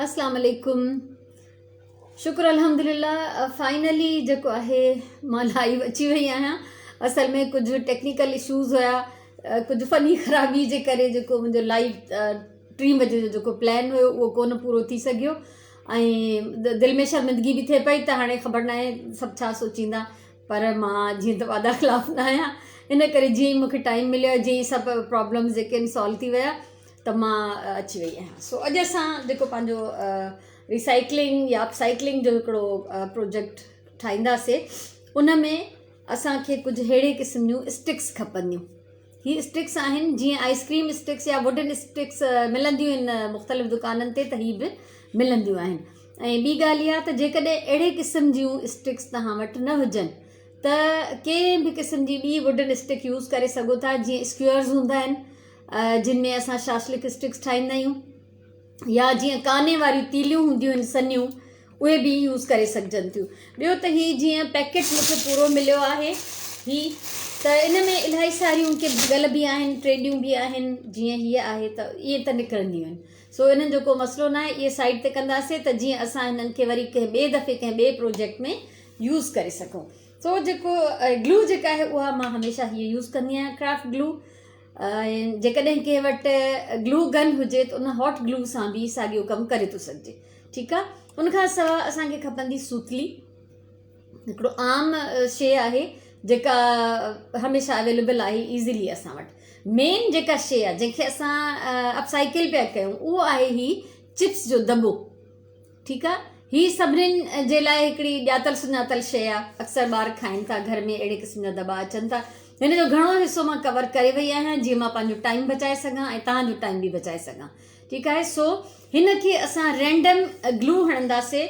اسلام عليڪم شڪر الحمدلله فائنلي جيڪو آهي مان لائيو اچي وئي آهيان اصل ۾ ڪجهه ٽيڪنيڪل اشوز هيا ڪجهه فني خرابي جي ڪري جيڪو منهنجو لائيو ٽي بجي جو جيڪو پلان هيو اهو ڪونه پورو ٿي سگهيو ۽ دل ۾ شرمندگي به ٿئي پئي ته هاڻي خبر ناهي سڀ ڇا سوچيندا پر مان جيئن ته وعده خلاف نه آهيان ان ڪري جيئن ئي مونکي ٽائيم مليو جيئن ئي سڀ پرابلمز جيڪي آهن سالو ٿي ويا ته مان اچي وئي آهيان سو اڄ اسان جيڪو پنهنجو ريسائيڪلنگ يا اپ سائيڪلنگ جو هڪڙو پروجيڪٽ ٺاهينداسي ان ۾ اسانکي ڪجهه اهڙي قسم جون اسٽڪس کپنديون هي اسٽڪس آهن جيئن آئس ڪريم اسٽڪس يا ووڊن اسٽڪس ملنديون آهن مختلف دڪانن تي ته هي به ملنديون آهن ۽ ٻي ڳالهه اها ته جيڪڏهن اهڙي قسم جون اسٽڪس توهان وٽ نه هجن ته ڪنهن به قسم جي ٻي ووڊن اسٽڪ يوز ڪري سگهو ٿا جيئن اسڪيورز هوندا آهن جن ۾ اسان شاشلڪ اسٽڪس ٺاهيندا آهيون يا جيئن ڪاني واريون تيليون هونديون آهن سنهيون اهي به يوز ڪري سگهجن ٿيون ٻيو ته هي جيئن پيڪيٽ مونکي پورو مليو آهي هي ته ان ۾ الاهي ساريون ڪي ڀڳل به آهن ٽيڏيون به آهن جيئن هيء آهي ته اهي ته نڪرنديون آهن سو انهن جو ڪو مسئلو نه آهي اهي سائيڊ تي ڪنداسي ته جيئن اسان هنن کي وري ڪنهن ٻئي دفعي ڪنهن ٻئي پروجيڪٽ ۾ يوز ڪري سگهون سو جيڪو گلو جيڪا آهي اها مان هميشه هيء يوز ڪندي آهيان ڪرافٽ گلو ۽ جيڪڏهن ڪنهن وٽ گلو گن هجي ته ان هاٽ گلو سان به ساڳيو ڪم ڪري ٿو سگهجي ٺيڪ آهي ان کان سواء اسان کي کپندي سوتلي هڪڙو عام شي آهي جيڪا هميشه اويليبل آهي ايزلي اسان وٽ مين جيڪا شي آهي جنهن کي اسان اپ سائيڪل پيا ڪيون اهو آهي هي چپس جو دٻو ٺيڪ آ هي سڀنين جي لاء هڪڙي ڄاتل سڃاتل شيء آ اڪثر ٻار کائن ٿا گهر ۾ اهڙي قسم جا دٻا اچن ٿا هن جو گهڻو حصو مان ڪور ڪري وئي آهيان جيئن مان پنهنجو ٽائيم بچائي سگهان ۽ توهان جو ٽائيم به بچائي سگهان ٺيڪ آهي سو هن کي اسان رينڊم گلو هڻنداسي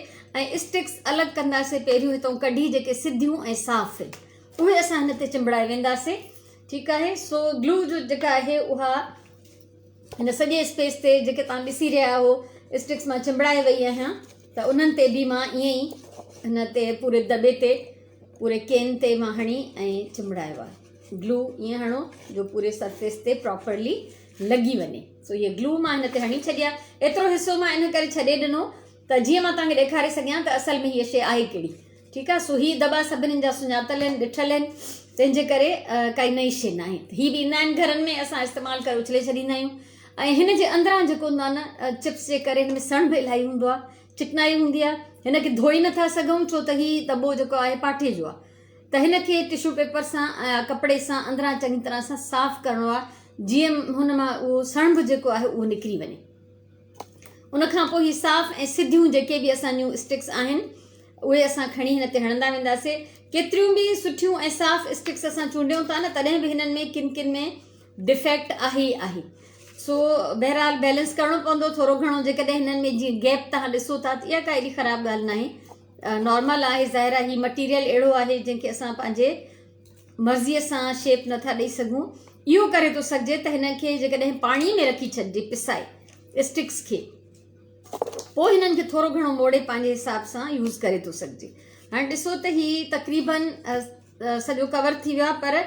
۽ اسٽڪس الڳ ڪنداسي پهريون هتون ڪڍي جيڪي سڌيون ۽ صاف آهن اهي اسان هن تي چنبڙائي وينداسي ٺيڪ آهي سو گلو جو جيڪا آهي اها هن سڄي اسپيس تي جيڪي توهان ڏسي رهيا آهيو اسٽڪس مان چنبڙائي وئي آهيان ته انهن تي به مان ائين ئي هن تي پوري دٻي تي پوري ڪين تي مان هڻي ۽ چنبڙايو آهي گلو ائين هڻو جو پوري سرفيس تي پراپرلي لڳي وڃي سو هي گلو مان هن تي هڻي ڇڏيا ايترو حصو مان ان ڪري ڇڏي ڏنو ته جيئن مان توهان کي ڏيکاري سگهيان ته اصل ۾ هيء شيء آهي ڪهڙي ٺيڪ آ سو هي دٻا سڀني جا سڃاتل آهن ڏٺل آهن تنهن جي ڪري ڪائي نئين شيء ناهي هي به ايندا آهن گهرن ۾ اسان استعمال ڪري اڇلي ڇڏيندا آهيون ۽ هن جي اندران جيڪو هوندو آهي نه چپس جي ڪري هن ۾ سڻڀ الاهي هوندو آهي چڪنائي هوندي آهي هن کي ڌوئي نٿا سگهون ڇو ته هي دٻو جيڪو آهي پاٺي جو آهي ته هن کي ٽشو پيپر سان ڪپڙي سان اندران چڱي طرح سان صاف ڪرڻو آهي جيئن هن مان اهو سڻڀ جيڪو آهي اهو نڪري وڃي ان کان پوء هي صاف ۽ سڌيون جيڪي به اسان جون اسٽڪس آهن اهي اسان کڻي هن تي هڻندا وينداسي ڪيتريون به سٺيون ۽ صاف اسٽڪس اسان چونڊيون ٿا نه تڏهن به هنن ۾ ڪن ڪن ۾ ڊفيڪٽ آهي ئي آهي سو بهرحال بيلنس ڪرڻو پوندو ٿورو گهڻو جيڪڏهن هنن ۾ جيئن گيپ تهان ڏسو ٿا ته اها ڪا ايڏي خراب ڳالهه ناهي نارمل آهي ظاهر آهي هي مٽيريل اهڙو آهي جنهن کي اسان پنهنجي مرضيء سان شيپ نٿا ڏئي سگهون. اهو ڪري ٿو سگهجي ته هنن کي جيڪڏهن پاڻي ۾ رکي ڇڏجي پسائي اسٽڪس کي پوء هنن کي ٿورو گهڻو موڙي پنهنجي حساب سان يوز ڪري ٿو سگهجي. هاڻي ڏسو ته هي تقريبن سڄو ڪور ٿي ويو آهي پر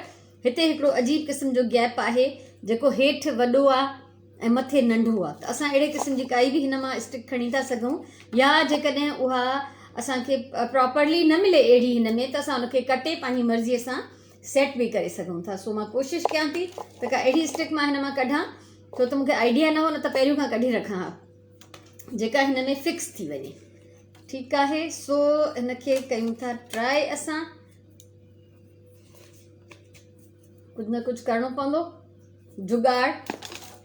هتي هڪڙو عجيب قسم جو گيپ آهي جيڪو هيٺ وڏو آهي ۽ مٿي ننڍو آهي ته اسان اهڙي قسم جي ڪائي به هن مان اسٽڪ کڻي ٿا سگهون يا جيڪڏهن اها اسان کي پراپرلي نه ملي اهڙي هن ۾ ته اسان ان کي ڪٽي پنهنجي مرضي سان سيٽ به ڪري سگهون ٿا سو مان ڪوشش ڪيان ٿي ته ڪا اهڙي اسٽڪ مان هن مان ڪڍان ڇو ته مونکي آئيڊيا نه هو نه ته پهريون کان ڪڍي رکان ها جيڪا هن ۾ فڪس ٿي وڃي ٺيڪ آهي سو هن کي ڪيون ٿا ٽرائي اسان ڪجهه نه ڪجهه ڪرڻو پوندو جگاڙ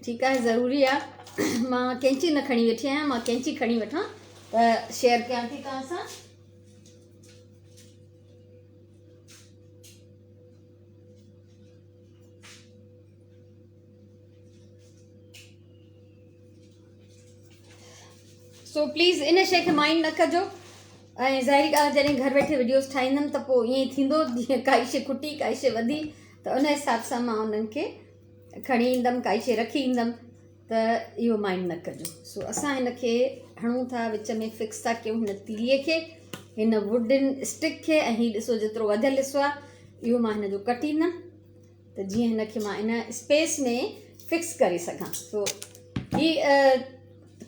ٺيڪ آهي ضروري آهي مان ڪينچي نه کڻي ويٺي آهيان مان ڪينچي کڻي وٺان ته شيئر ڪيان ٿي توهان سان سو پليز ان شي کي مائنڊ نه ڪجو ۽ ظاهري ڳالهه جڏهن گهر ويٺي وڊيوز ٺاهيندم ته پوء ائين ئي ٿيندو جيئن ڪائي شي کٽي ڪائي شي وڌي ته ان حساب سان مان انهن کي کڻي ايندم ڪائي شي رکي ايندم ته اهو مائنڊ نه ڪجو سو اسان هن کي هڻون ٿا وچ ۾ فڪس ٿا ڪيون هن تيلي کي هن ووڊن اسٽڪ کي ۽ هي ڏسو جيترو وڌيل حصو آهي اهو مان هن جو ڪٽيندم ته جيئن هن کي مان ان اسپيس ۾ فڪس ڪري سگهان سو هي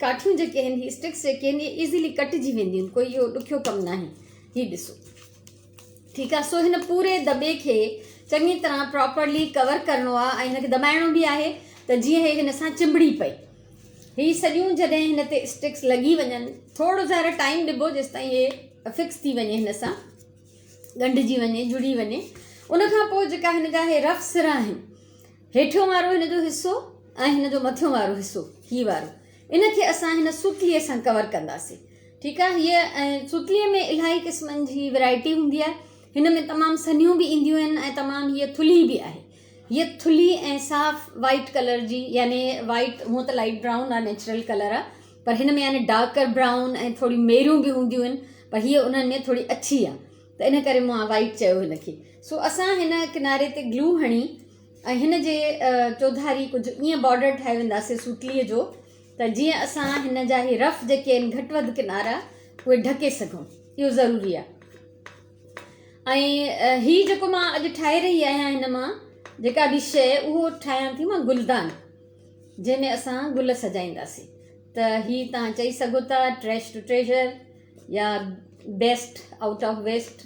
ڪاٺيون جيڪي آهن هي اسٽڪس جيڪي آهن اهي ايزيلي ڪٽجي وينديون آهن ڪوئي اهو ڏکيو ڪم ناهي هي ڏسو ٺيڪ آهي سو هن پوري دٻي کي چڱي طرح پراپرلي ڪور ڪرڻو آهي ۽ هن کي دٻائڻو به آهي ته جيئن هي هن سان چنبڙي پئي هي سڄيون جڏهن هن تي اسٽڪس لڳي وڃن ٿورو ظاهر ٽائيم ڏبو جيستائين هي فڪس ٿي وڃي هن سان ڳنڍجي وڃي جڙي وڃي ان کان پوء جيڪا هن جا هي رف سرا آهن هيٺيون وارو هن جو حصو ۽ هن جو مٿيون وارو حصو هي وارو ان کي اسان هن سوتليء سان ڪور ڪنداسين ٺيڪ آهي هيء ۽ سوتليء ۾ الاهي قسمن جي ورائٽي هوندي آهي هن ۾ تمام سنهيون به اينديون آهن ۽ تمام هيء ٿلهي به آهي هيء ٿلهي ۽ صاف وائٽ ڪلر جي يعني وائٽ هونء ته لائٽ برائون آهي نيچرل ڪلر آهي پر هن ۾ يعني ڊارڪر برائون ۽ ٿوري ميريون به هونديون آهن پر هيء انهن ۾ ٿوري اڇي آهي ته ان ڪري مون وائٽ چيو هن کي سو اسان هن ڪناري تي گلو هڻي ۽ هن جي چوڌاري ڪجهه ائين بارڊر ٺاهي وينداسين سوتليء جو ته جيئن اسان هن جا هي رف جيڪي آهن گهٽ وڌ ڪنارا اهي ڍڪي سگهون اهو ضروري آهي ۽ هي جيڪو مان اڄ ٺاهي رهي آهيان هن مان جيڪا به شيء اهو ٺاهيان ٿي مان گلدان جنهن ۾ اسان گل سجائينداسين ته هي تان چئي سگهو ٿا ٽريش ٽو ٽريجر يا بيسٽ آئوٽ آف ويسٽ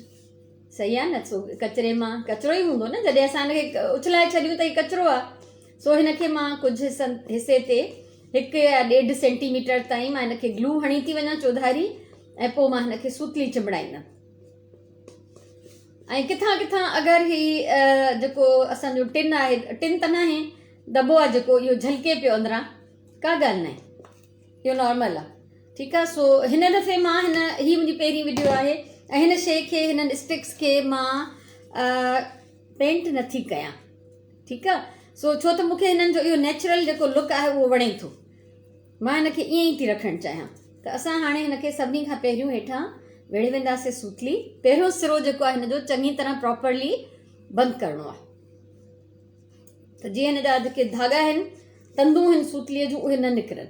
صحيح آهي نه سو ڪچري مان ڪچرو ئي هوندو نه جڏهن اسان هن کي اڇلائي ڇڏيون ته هي ڪچرو آهي سو هن کي مان ڪجهه حصن حصي تي هڪ يا ڏيڍ سينٽي ميٽر تائين مان هن کي گلو هڻي ٿي وڃان چوڌاري ۽ پوء مان هن کي سوتلي چنبڙائيندم ۽ ڪٿان ڪٿان اگر هي جيڪو اسانجو ٽن آهي ٽن ته ناهي دٻو آهي جيڪو اهو جهلڪي پيو اندران ڪا ڳالهه ناهي اهو نارمل آ ٺيڪ آ سو هن دفعي مان هن هي منهنجي پهرين وڊيو آهي ۽ هن شي کي هنن اسٽڪس کي مان پينٽ نٿي ڪيان ٺيڪ آ سو ڇو ته مونکي هنن جو اهو نيچرل جيڪو لڪ آهي اهو وڻي ٿو مان هن کي ائين ئي ٿي رکڻ چاهيان ته اسان هاڻي هن کي سڀني کان پهريون هيٺان ويڙهي وينداسي سوتلي پهريون سرو جيڪو آهي هن جو چڱي طرح پراپرلي بند ڪرڻو آهي ته جيئن هن جا جيڪي ڌاڳا آهن تندون آهن سوتليء جون اهي نه نڪرن.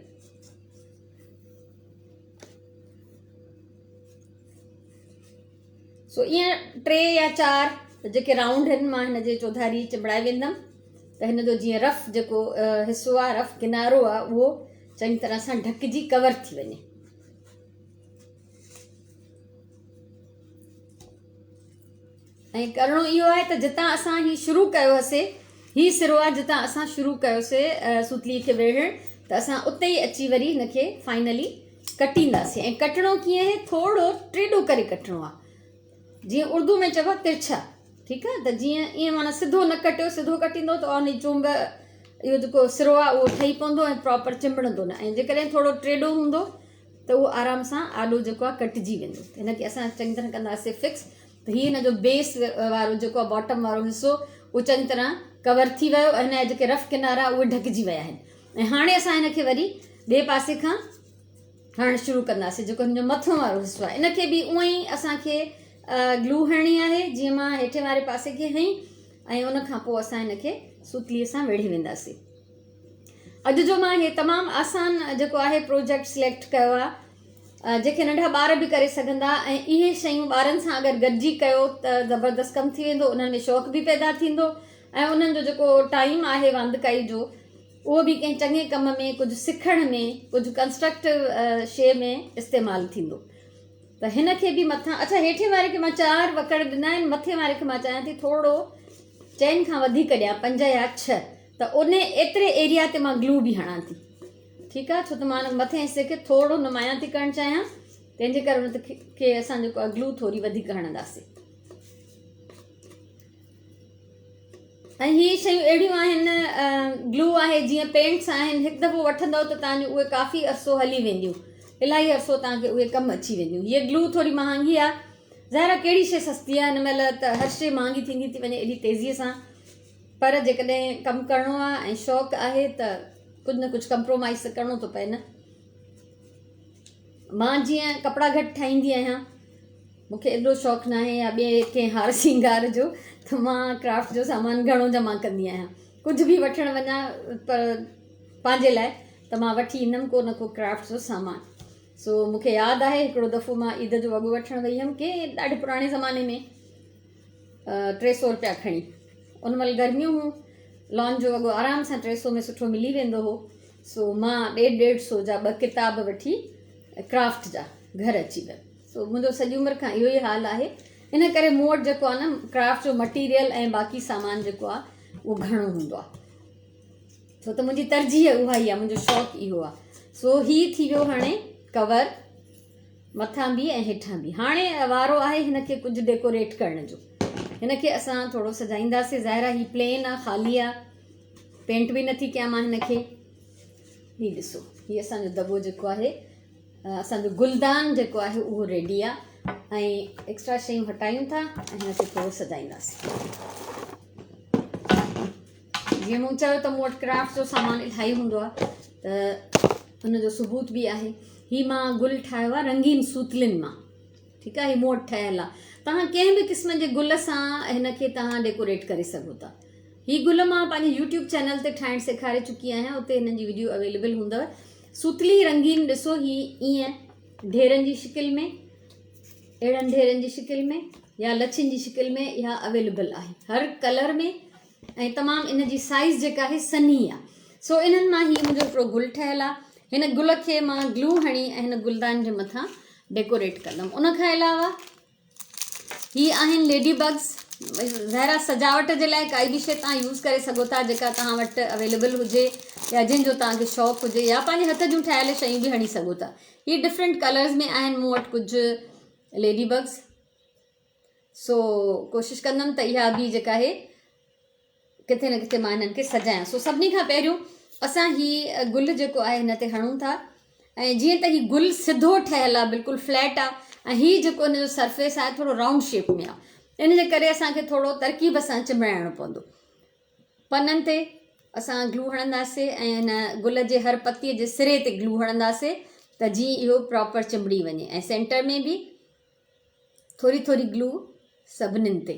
سو ائين ٽي يا چار جيڪي رائونڊ آهن مان هن جي چوڌاري چنبڙائي ويندم ته هن جو جيئن رف جيڪو حصو آهي رف ڪنارو آهي اهو چڱي طرح سان ڍڪجي ڪور ٿي وڃي. ۽ ڪرڻو اهو آهي ته جتان اسان هي شروع ڪيو هوسي هي سرو آهي جتان اسان شروع ڪيوسي سوتلي کي ويڙهڻ ته اسان اتي ئي اچي وري هن کي فائنلي ڪٽينداسين ۽ ڪٽڻو ڪيئن آهي ٿورو ٽيڏو ڪري ڪٽڻو آهي جيئن اردو ۾ چئبو آهي ترڇا ٺيڪ آهي ته جيئن ائين معنيٰ سڌو نه ڪٽيو سڌو ڪٽيندو ته ان جي چونب اهو جيڪو سرو آهي اهو ٺهي پوندو ۽ پراپر چنبڙندو نه ۽ جيڪڏهن ٿورو ٽيڏو هوندو ته اهو آرام سان آڏو جيڪو آهي ڪٽجي ويندو هن کي اسان چڱي طرح ڪنداسين فڪس ته هي هن جو بيس وارو جيڪو آهي باٽم وارو حصو اهو چڱي طرح ڪور ٿي ويو ۽ هن جا جيڪي رف ڪنارا اهي ڍڪجي ويا آهن ۽ هاڻي اسان هن کي وري ٻئي پاسي کان هڻڻ شروع ڪنداسين جيڪو هن جو مٿو وارو حصو آهي ان کي به اونئن ئي اسان کي گلو هڻڻي آهي جيئن مان هيٺين واري پاسي کي هنئي ۽ ان کان پوء اسان هن کي سوتلي سان ويڙهي وينداسين اڄ جو مان هي تمام آسان جيڪو آهي پروجيڪٽ سليڪٽ ڪيو آهي جنهن کي ننڍا ٻار به ڪري سگهندا ۽ اهي شيون ٻارن سان اگر گڏجي ڪيو ته زبردست ڪم ٿي ويندو انهن ۾ شوق به پيدا ٿيندو ۽ انهن جو جيڪو ٽائيم آهي واندڪائي جو اهو به ڪنهن چڱي ڪم ۾ ڪجهه سکڻ ۾ ڪجهه ڪنسٽرڪٽو شي ۾ استعمال ٿيندو ته هن کي به مٿان اڇا هيٺين واري کي مان چار وڪڙ ڏنا آهن مٿي واري کي مان چاهيان ٿي ٿورو چئن کان وڌيڪ ڏيان پنج يا ڇهه ته ان ايتري ايريا تي مان گلو به هڻان ٿي ٺيڪ آهي ڇو ته مان مٿين حصي کي ٿورو نمايان ٿي ڪرڻ چاهيان تنهن جي ڪري ان کي اسان جيڪو آهي گلو ٿوري وڌيڪ هڻنداسين ۽ هي شيون اهڙيون آهن گلو آهي جيئن پينٽس آهن هڪ دفعو وٺندو ته تان جون اهي ڪافي عرصو هلي وينديون الاهي عرصو تان کي اهي ڪم اچي وينديون هيء گلو ٿوري مهانگي آهي ظاهر آهي ڪهڙي شيء سستي آهي هن مهل ته هر شيء مهانگي ٿيندي ٿي وڃي ايڏي تيزيء سان پر جيڪڏهن ڪم ڪرڻو آهي ۽ شوق آهي ته ڪجهه نه ڪجهه ڪمپرومائز ته ڪرڻو ٿو پئي نه مان جيئن ڪپڙا گهٽ ٺاهيندي آهيان مون کي ايڏو شوق نه آهي يا ٻئي ڪنهن هار سينگار جو ته مان ڪرافٽ جو سامان گهڻو جمع ڪندي آهيان ڪجهه به وٺڻ وڃان پر پنهنجي لاء ته مان وٺي ايندم ڪو نه ڪو ڪرافٽ جو سامان سو مون کي ياد آهي هڪڙو دفعو مان عيد جو وڳو وٺڻ وئي هيم ڪنهن ڏاڍي پراڻي زماني ۾ 300 روپيا کڻي ان مهل گرميون هيون لان جو وڳو آرام سان 300 ۾ سٺو ملي ويندو هو سو مان ڏيڍ ڏيڍ سو جا ٻه ڪتاب وٺي ڪرافٽ جا گهر اچي ويم. سو منهنجو سڄي عمر کان اهو ئي حال آهي. ان ڪري مون وٽ جيڪو آهي نه ڪرافٽ جو مٽيريل ۽ باقي سامان جيڪو آهي اهو گهڻو هوندو آهي. ڇو ته منهنجي ترجيح اها ئي آهي، منهنجو شوق اهو آهي. سو هي ٿي ويو هاڻي ڪور مٿان به ۽ هيٺان به. هاڻي وارو آهي هن کي ڪجهه ڊيڪوريٽ ڪرڻ جو. هن کي اسان ٿورو سجائينداسين. ظاهر آهي هي پلين آهي، خالي آهي، پينٽ به نٿي ڪيان مان هن کي. هي ڏسو هي اسان جو دٻو جيڪو آهي، اسان جو گلدان جيڪو آهي اهو ريڊي آهي. ۽ ايڪسٽرا شيون هٽايون ٿا ۽ هن کي ٿورو سجائينداسين. جيئن مون چيو ته مون وٽ ڪرافٽ جو سامان الاهي هوندو آهي ته ان جو ثبوت به آهي. هي مان گل ٺاهيو آهي رنگين سوتلين مان، ٺيڪ آهي، هي مون وٽ ٺهيل آهي. توهان ڪنهن به قسم جي گل سان هن کي توهان ڊيڪوريٽ ڪري سگهو ٿا. هي گل مان پنهنجي يوٽيوب چينل تي ٺاهڻ سيکاري چڪي آهيان، اتي هنن جي وڊيو اويليبل هوندو. سوتلي رنگين ڏسو، هي ائين ڍيرن جي شڪل ۾، اهڙن ڍيرن جي شڪل ۾ يا لڇن جي شڪل ۾ اها اويليبل آهي هر ڪلر ۾، ۽ تمام ان جي سائيز جيڪا آهي سنهي آهي. سو انهن مان هي منهنجو هڪڙو گل ٺهيل آهي. هن گل کي مان گلو هڻي ۽ هن گلدان جي مٿان ڊيڪوريٽ ڪندم. ان کان علاوه هي آهن ليڊي بگس. ظاهر آهي سجاوٽ جي لاء ڪائي به شيء توهان يوز ڪري سگهو ٿا جيڪا توهان وٽ اويليبل هجي يا جنهن جو توهان کي شوق هجي، يا پنهنجي هٿ جون ٺاهيل شيون به هڻي سگهو ٿا. هي ڊفرنٽ ڪلرز ۾ آهن مون وٽ ڪجهه ليڊي بگس. سو ڪوشش ڪندم ته اها به جيڪا آهي ڪٿي نه ڪٿي مان هنن کي سجايان. سو سڀني کان پهريون اسان هي گل جيڪو آهي هن تي هڻون ٿا. ۽ جيئن ته هي گل سڌو ٺهيل آهي، بلڪل فليٽ آهي، ۽ هي جيڪو هن جو سرفيس آهي ٿورو رائونڊ شيپ ۾ آهي، ان جي ڪري اسان کي ٿورو ترڪيب سان چنبڙائڻو پوندو. پنن تي اسان گلو هڻنداسي ۽ هن گل جي هر پتي جي سري تي گلو هڻنداسي ته جيئن اهو پراپر چنبڙي وڃي، ۽ سينٽر ۾ به ٿوري ٿوري گلو سڀنين تي.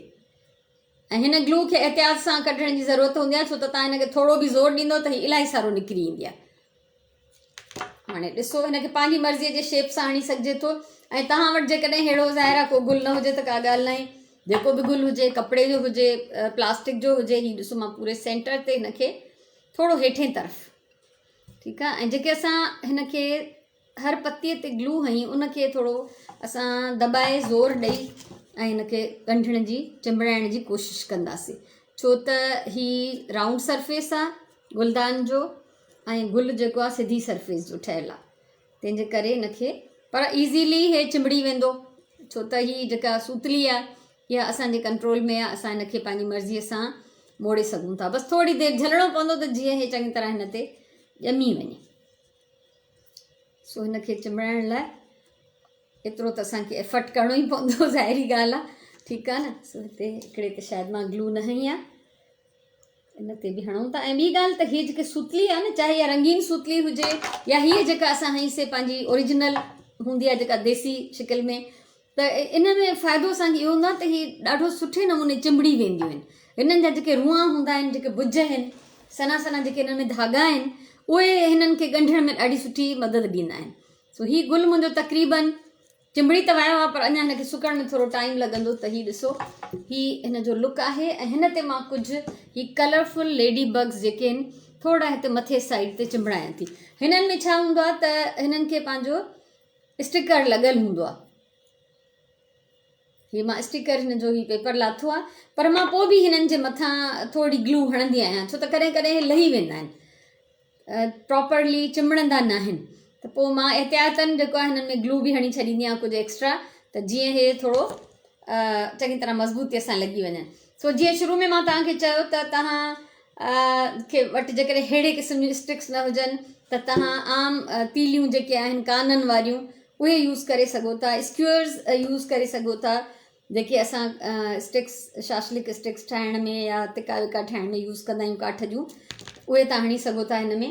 ۽ هن گلو کي احتياط سان ڪڍڻ جي ضرورت هوندي آهي، ڇو ته توهان هن کي ٿورو به زور ڏيندو ته هي الاهي سارو نڪري ايندي آهي. هاڻي ڏسو هن کي پنهنجي مرضي جي شيپ سان هڻي سگهجي ٿو. ۽ توهان وٽ جيڪڏهن ههڙو ظاهر آهي ڪو گل نه هجي ته ڪا ڳالهه ناهي، جيڪو به گل هجي، ڪپڙي جو هجي، پلاسٽڪ جو هجي. هي ڏسو مان پوري سينٽر تي هن کي ٿورو هيٺين طرف، ٺيڪ آهي. ۽ جيڪي اسان هن کي هر پتيء تي گلو هنئي ان کي ٿورو اسان دٻائي زور ڏئي ۽ هن کي ڳنڍڻ جي چنبڙائڻ جي ڪوشش ڪنداسين، ڇو ته هي رائونڊ سرفيس آ گلدان جو ۽ گل جيڪو آ سڌي سرفيس جو ٺهيل آ، تنهن جي ڪري هن کي پر ايزيلي هي چنبڙي ويندو، ڇو ته هي جيڪا سوتلي آ اها اسان جي ڪنٽرول ۾ آ، اسان هن کي پنهنجي مرضيء سان موڙي سگهون ٿا. بس ٿوري دير جهلڻو پوندو ته جيئن هي چڱي طرح هن تي ڄمي وڃي. سو هن کي چنبڙائڻ لاء ايترو ته اسان کي ايفرٽ ڪرڻو ئي پوندو، ظاهري ڳالهه آهي، ٺيڪ آهي نه. سو هتي هڪڙي تي شايد مان گلو نه هنئي آهي، ان تي به هڻون ٿا. ۽ ٻي ڳالهه ته هيء جيڪي سوتلي آهي نه، چاهي اها رنگين سوتلي هجي يا هيء جيڪا اسان هنئي سي پنهنجي اوريجنل هوندي آهي جيڪا ديسي شڪل ۾، ته ان ۾ فائدو اسان کي اهو هوندو آهي ته هي ڏاڍو سٺي نموني چنبڙي وينديون آهن. هنن جا جيڪي رونئان هوندا آهن، جيڪي بج آهن، سنها سنها جيڪي هنن ۾ ڌاڳا آهن، اهي هنن کي ڳنڍڻ ۾ ڏاڍي سٺي مدد ڏيندا آهن. سو هي گل منهنجو تقريبن چنبڙي ته ويو آهي، پر اڃا هن کي سڪڻ ۾ ٿورو ٽائيم لڳندو. ته هي ڏسو هي هن جو لڪ آهي. ۽ هن تي مان ڪجهه هي ڪلرفل ليڊي بگز جيڪي آهن ٿورا هتي مٿي سائيڊ تي چنبڙايان ٿي. هنن ۾ ڇا هوندو آهي ته هنن کي پنهنجو اسٽيڪر لڳل هوندو آهي. هي مان اسٽيڪر هن جو هي پيپر لاٿو آهي، پر مان پوء به هنن جي مٿان ٿوري گلو هڻندي آهيان، ڇو ته ڪڏهن ڪڏهن هي لهي ويندا آهن، پراپرلي چنبڙندا نه آهن، ته پوء مان احتياطن جيڪو آهي هنن ۾ گلو به هڻي ڇڏيندي آهيان ڪجهه ايڪسٽرا، ته جيئن هي ٿورو چڱي طرح مضبوطي سان لڳي وڃن. سو جيئن شروع ۾ مان توهان کي چيو ته توهان کي وٽ جيڪڏهن ههڙي قسم جون اسٽڪس نه هجن ته توهان عام تيليون جيڪي آهن ڪانن واريون اهي يوز ڪري سگهو ٿا، اسڪيورز يوز ڪري سگهو ٿا، جيڪي اسان اسٽڪس شاشلڪ اسٽڪس ٺاهڻ ۾ يا تڪا وڪا ٺاهڻ ۾ يوز ڪندا آهيون ڪاٺ جون، اهي توهان هڻي سگهو ٿا هن ۾.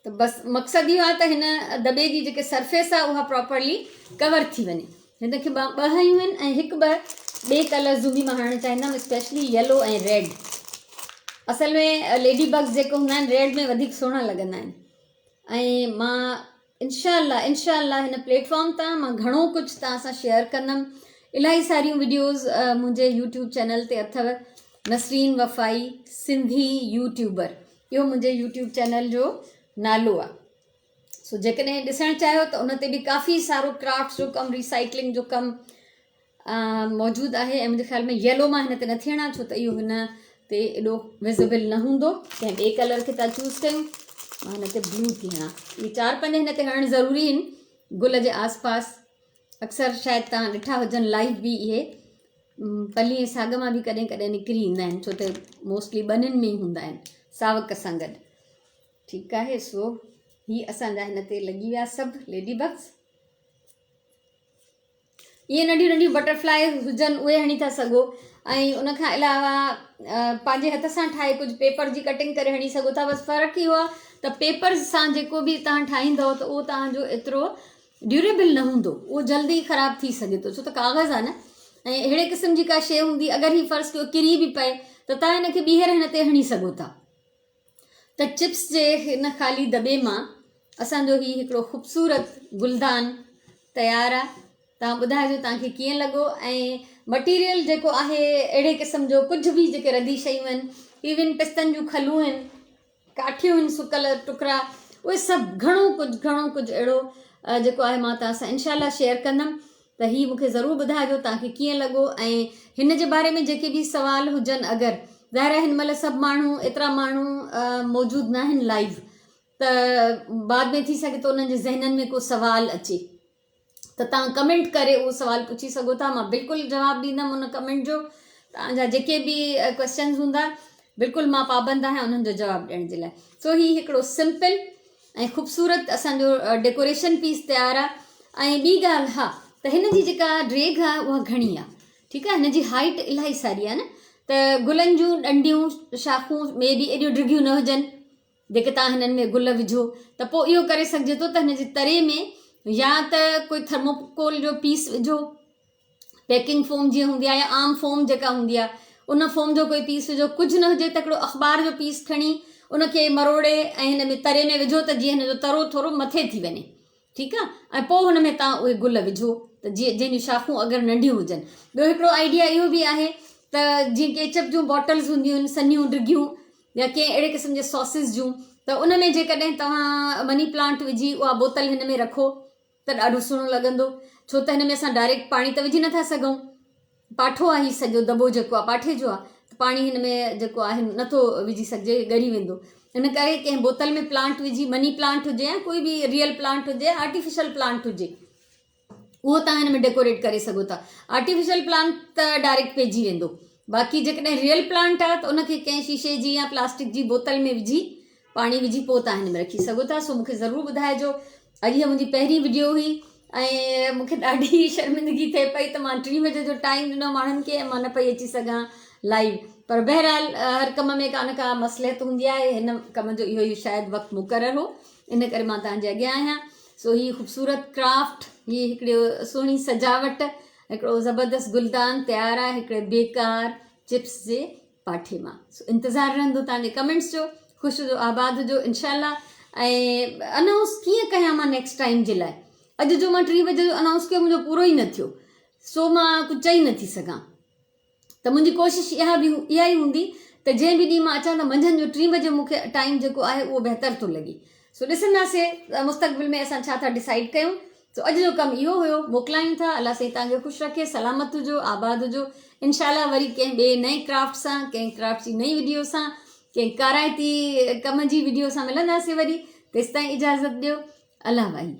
ته بس مقصد اهو آهي ته هن دٻي جي جيڪي سرفيس آهي اها پراپرلي ڪور ٿي وڃي. هن کي مان ٻه هنيون آهن ۽ هڪ ٻه ٻئي ڪلر جون به مان هڻڻ چاهيندم، اسپيشلي يلو ۽ ريڊ. اصل ۾ ليڊي بگس جيڪي هوندا آهن ريڊ ۾ وڌيڪ سهڻا لڳندا آهن. ۽ مان انشاء الله انشاء الله هن پليٽ فارم تان مان گهڻو ڪجهه توهان سان شيئر ڪندم. الاهي ساريون وڊيوز منهنجي يوٽيوب چينل تي اٿو، نسرين وفائي سنڌي يوٽيوبر. اهو منهنجي يوٽيوب چينل جو نالو آهي. سو جيڪڏهن ڏسڻ چاهيو ته ان تي به ڪافي سارو ڪرافٽس جو ڪم، ريسائيڪلنگ جو ڪم موجود آهي. ۽ منهنجي خيال ۾ يلو مان هن تي نٿي هڻان ڇو ته اهو هن تي ايڏو وزبل نه هوندو. ڪنهن ٻئي ڪلر کي ٿا چوز ڪيون. مان هن تي بلو ٿي هڻان. اهي چار پنج هن تي هڻڻ ضروري آهن گل جي آس پاس. اڪثر شايد توهان ڏٺا هجن لائيو به اهي پلي ۽ ساڳ مان به ڪڏهن ڪڏهن نڪري ايندا آهن ڇو ته موسٽلي ٻنين ۾ ئي هوندا آهن ساوڪ سان گڏ. ٺيڪ آهي. سو هي اسان جا هن تي لڳي ويا سڀ ليڊي بگس. اهي ننڍيون ننڍيون بٽرفلائي هجن اهي هڻي ٿا سگهو ۽ ان کان علاوه پنهنجي هٿ سان ٺاهي ڪجهه پيپر جي ڪٽنگ ڪري هڻي سگهو ٿا. بس فرق اهو آهي ته پيپر سان جيڪو به توهان ٺاهيندو ته اهو توهان جو ايترو ڊيوريبل نه هوندو، اهو جلدي خراب ٿي سگهي ٿو ڇو ته ڪاغذ آهي نه. ۽ اهڙي قسم جي ڪا شيء هوندي اگر هي فرض ڪيو ڪري به پئي ته توهان هن کي ٻيهر هن تي هڻي سگهو ٿا. ته چپس جي هن خالي دٻي مان اسان جو هي هڪڙو خوبصورت گلدان تيار آهي. توهان ٻڌائجو توهان کي ڪيئن لڳو. ۽ مٽيريل جيڪو آهي اهڙي قسم جو ڪجهه به جيڪي ردي شيون آهن، ايون پستن جون کلون آهن، ڪاٺيون آهن، سڪل ٽڪرا، اهي سڀ گهڻو ڪجهه گهڻو ڪجهه اهڙو جيڪو آهي مان توهان سان انشاء الله شيئر ڪندم. ته هي مونکي ضرور ٻڌائجو توهان کي ڪيئن لڳو ۽ هن جي باري ۾ جيڪي به سوال هجن. اگر ظاهر آهي هن مهل سڀ ماڻهو ايترا ماڻهو موجود نه آهن لائيو ته بعد ۾ ٿي سگهي ٿو انهن جي ذهنن ۾ ڪو سوال اچي ته توهان ڪمينٽ ڪري اهو سوال پڇي سگهو ٿا. مان بلڪل جواب ڏيندم ان ڪمينٽ جو. توهان جا جيڪي به ڪويسچنز هوندا بلڪل مان پابند آهيان انهن جو جواب ڏيڻ جي لاء. سو هي هڪڙو سمپل ۽ خوبصورت اسان جو ڊيڪوريشن پيس تيار آهي. ۽ ٻي ڳالهه ها ته هن جي جيڪا ڊيگهه آهي اها گهڻي آهي. ٺيڪ آهي، هن جي هائيٽ الاهي ساري آهي نه ته گلن جون ڏنڊيون شاخون ۾ به ايڏيون ڊگهيون نه هجن جيڪي توهان هنن ۾ گل وجهو ته پوء اهو ڪري سگهجي ٿو ته هن جي تري ۾ يا ته ڪوئي ٿرموڪول جو پيس وجهو، پيڪنگ فوم جيئن هوندي آهي يا عام فوم جيڪا هوندي آهي ان فوم جو ڪوئي پيس وجهو. ڪجهه نه هجي ته هڪڙو اخبار جو پيس کڻي ان کي مروڙي ۽ هن ۾ تري ۾ وجهو ته جيئن هن جو ترو ٿورو مٿي ٿي وڃي. ٺيڪ آهي، ۽ پوء هن ۾ توهان اهي گل وجهو ته جيئن جنهن جون شاخون اگر ننڍيون هجن. ٻيو هڪڙو آئيڊيا اهو به آهي ته جيئن ڪيچپ جون باٽلز هونديون آهن سنهيون ڊگهيون يا ڪنهن اهڙي قسم جي ساسز جون ته ان ۾ جيڪڏهن توهان مني پلانٽ وجهي اها بوتل هن ۾ رکو ته ڏاڍو سهڻو لڳندو ڇو ته هن ۾ اسان ڊائريڪٽ پاڻي ته وجهي نٿا سگهون. پاٺو آهي هي سڄو دٻو جيڪو آهي پاٺي جو آهي ته پاڻي هن ۾ جيڪو آهي نٿو وجهي سگهجي ڳري ويندو. ان ڪري ڪنهن بوتل ۾ پلانٽ وجهي مني پلانٽ هجي يا ڪوئي به ريئل پلانٽ هجي آرٽيفيشل پلانٽ هجي اهو توهان هن ۾ ڊيڪوريٽ ڪري سگهو ٿا. آرٽيفيشل پلانٽ ته ڊائريڪٽ پئجي ويندو، باقي جيڪڏهن ريئل پلانٽ آهي ته ان کي ڪنهن شيشي جي يا پلاسٽڪ جي بوتل ۾ وجهي پاڻي وجهي پوء توهان هن ۾ رکي سگهو ٿا. سو مونکي ضرور ٻڌائجو. اڄ هيء منهنجي پهرين وڊيو هئي ۽ مونکي ڏاڍي شرمندگي ٿئي پئي ته مان ٽين بجي جو ٽائيم ڏنو ماڻهن کي ۽ مان نه پئي اچي سگهان لائيو. پر بهرحال هر ڪم ۾ ڪا نه ڪا مصلحت هوندي آهي. هن ڪم جو اهو ئي شايد وقت مقرر هو، ان ڪري مان توهان جي اڳيان آهيان. سو هي خوبصورت ڪرافٽ، هي هڪڙي سهڻي سجاوٽ، هڪڙو زبردست گلدان تيار آهي هڪڙي بيڪار چپس جي پاٺي مان. سو انتظار رهندو توهان جي ڪمينٽس جو. خوش هجو آباد هجو انشاء الله. ۽ انائونس ڪيئن ڪيان مان نيڪسٽ ٽائيم جي لاء؟ اڄ جو مان ٽي بجي جو انائونس ڪيو منهنجو پورو ئي نه ٿيو، سو مان ڪجهه چئي نه ٿي سگهان. ته منهنجي ڪوشش اها به اها ئي هوندي ته جنهن به ڏينهن مان اچان ته منجهند جو ٽي بجي مون کي ٽائيم جيڪو آهي اهو بهتر ٿو لڳي. سو ڏسنداسين مستقبل ۾ اسان ڇا ٿا ڊسائيڊ ڪيون. سو اڄ جو ڪم اهو هيو. موڪلايون ٿا. الله سائين توهان کي خوش رکي. سلامت هجو آباد هجو. انشاء الله وري ڪنهن ٻئي نئين ڪرافٽ سان، ڪنهن ڪرافٽ جي نئين وڊيو سان، ڪنهن ڪارائتي ڪم جي وڊيو سان ملنداسين وري. تيستائين اجازت ڏيو. الله واهي.